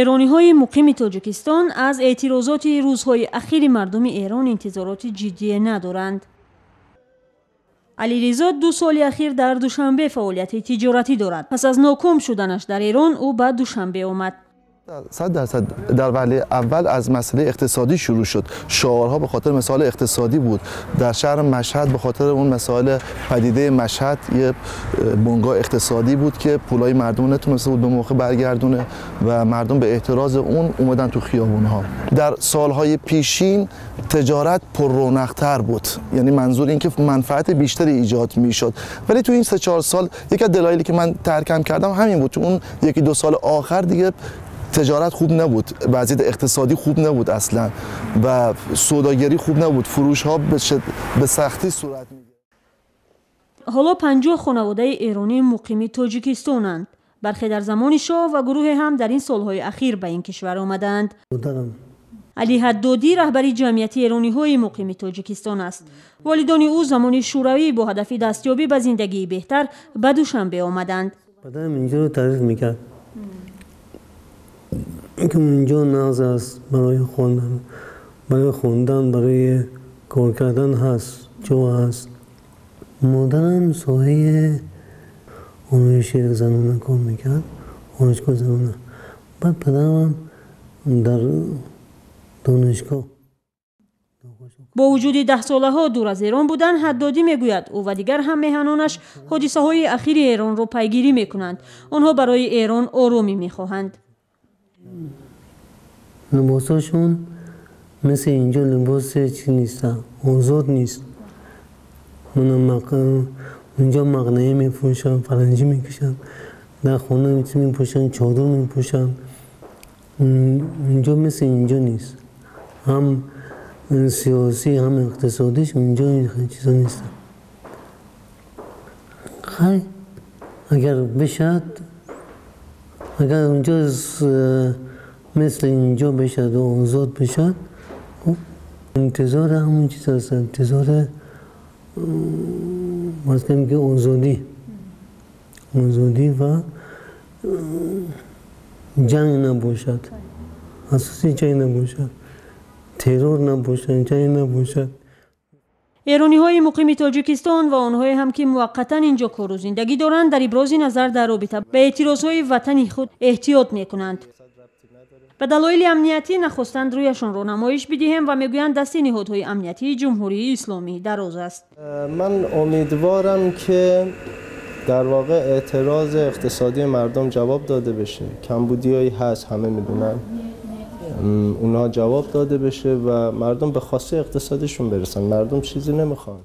Эрониҳои муқими Тоҷикистон аз эътирозоти рӯзҳои ахири мардуми Эрон интизороти ҷиддие надоранд. Алиризо 2 соли ахир дар Душанбе фаъолияти тиҷоратӣ дорад. Пас аз ноком шуданаш дар Эрон ӯ ба Душанбе омад. 100% در وهله اول از مسئله اقتصادی شروع شد. شعارها به خاطر مسائل اقتصادی بود. در شهر مشهد به خاطر اون مسائل پدیده مشهد یه بنگاه اقتصادی بود که پولای مردم نتونسته بود به موقع برگردونه و مردم به اعتراض اون اومدن تو خیابون‌ها. در سالهای پیشین تجارت پر رونق‌تر بود، یعنی منظور این که منفعت بیشتری ایجاد می‌شد، ولی تو این 3-4 سال یکی از دلایلی که من ترکم کردم همین بود. تو اون 1-2 سال آخر دیگه تجارت خوب نبود، وضعیت اقتصادی خوب نبود اصلا و سوداگری خوب نبود، فروش ها به سختی صورت می‌گرفت. ҳоло 50 хонаводаи эронӣ муқими Тоҷикистонанд. бархе дар замони шоҳ ва гурӯҳе ҳам дар ин солҳои ахир ба ин кишвар омадаанд. Али Ҳаддодӣ раҳбари ҷамъияти эрониҳои муқими Тоҷикистон аст. Волидони ӯ замони шӯравӣ бо ҳадафи дастёбӣ ба зиндагии беҳтар ба Душанбе омаданд. падарам инҷоро таъриф мекард ки унҷо нағз аст барои хондан, барои хондан, барои кор кардан ҳаст, ҷо ҳаст. Модарам соҳаи ороиши занона кор мекард, ороишгоҳи занона. Баъд падарамам дар донишгоҳ. Бо вуҷуди даҳсолаҳо дур аз Эрон будан, Ҳаддодӣ мегӯяд ӯ ва дигар ҳаммеҳанонаш ҳодисаҳои ахири Эронро пайгирӣ мекунанд. Онҳо барои Эрон оромӣ мехоҳанд. Либосашон мисли инҷо либоси чӣ нест, озод нест. Унҷо мақнае мепӯшанд, фаранҷӣ мекушанд, дар хона чӣ мепӯшанд, чодур мепӯшанд. Унҷо мисли инҷо нест. Ҳам сиёсӣ, ҳам иқтисодиш унҷо чизо нестанд. Хай, агар бишад, агар унҷо мисли инҷо бишад ва озод бишад, интизори ҳамон чиз аст, интизори масалан ки озодӣ, озодӣ ва ҷанг набошад, асосӣ ҷанг набошад, террор набошад, ҷанг набошад. Эрониҳои муқими Тоҷикистон ва онҳое ҳам ки муваққатан инҷо кору зиндагӣ доранд, дар ибрози назар дар робита ба эътирозҳои ватани худ эҳтиёт мекунанд. Ба далоили амниятӣ нахостанд рӯяшонро намоиш бидиҳем ва мегӯянд дасти ниҳодҳои амниятии Ҷумҳурии Исломӣ дароз аст. Ман умедворам ки дар воқеъ эътирози иқтисодии мардум ҷавоб дода бشه. камбудиҳое ҳаст, ҳама медонанд, اونها جواب داده بشه و مردم به خواسته اقتصادیشون برسن. مردم چیزی نمیخوان.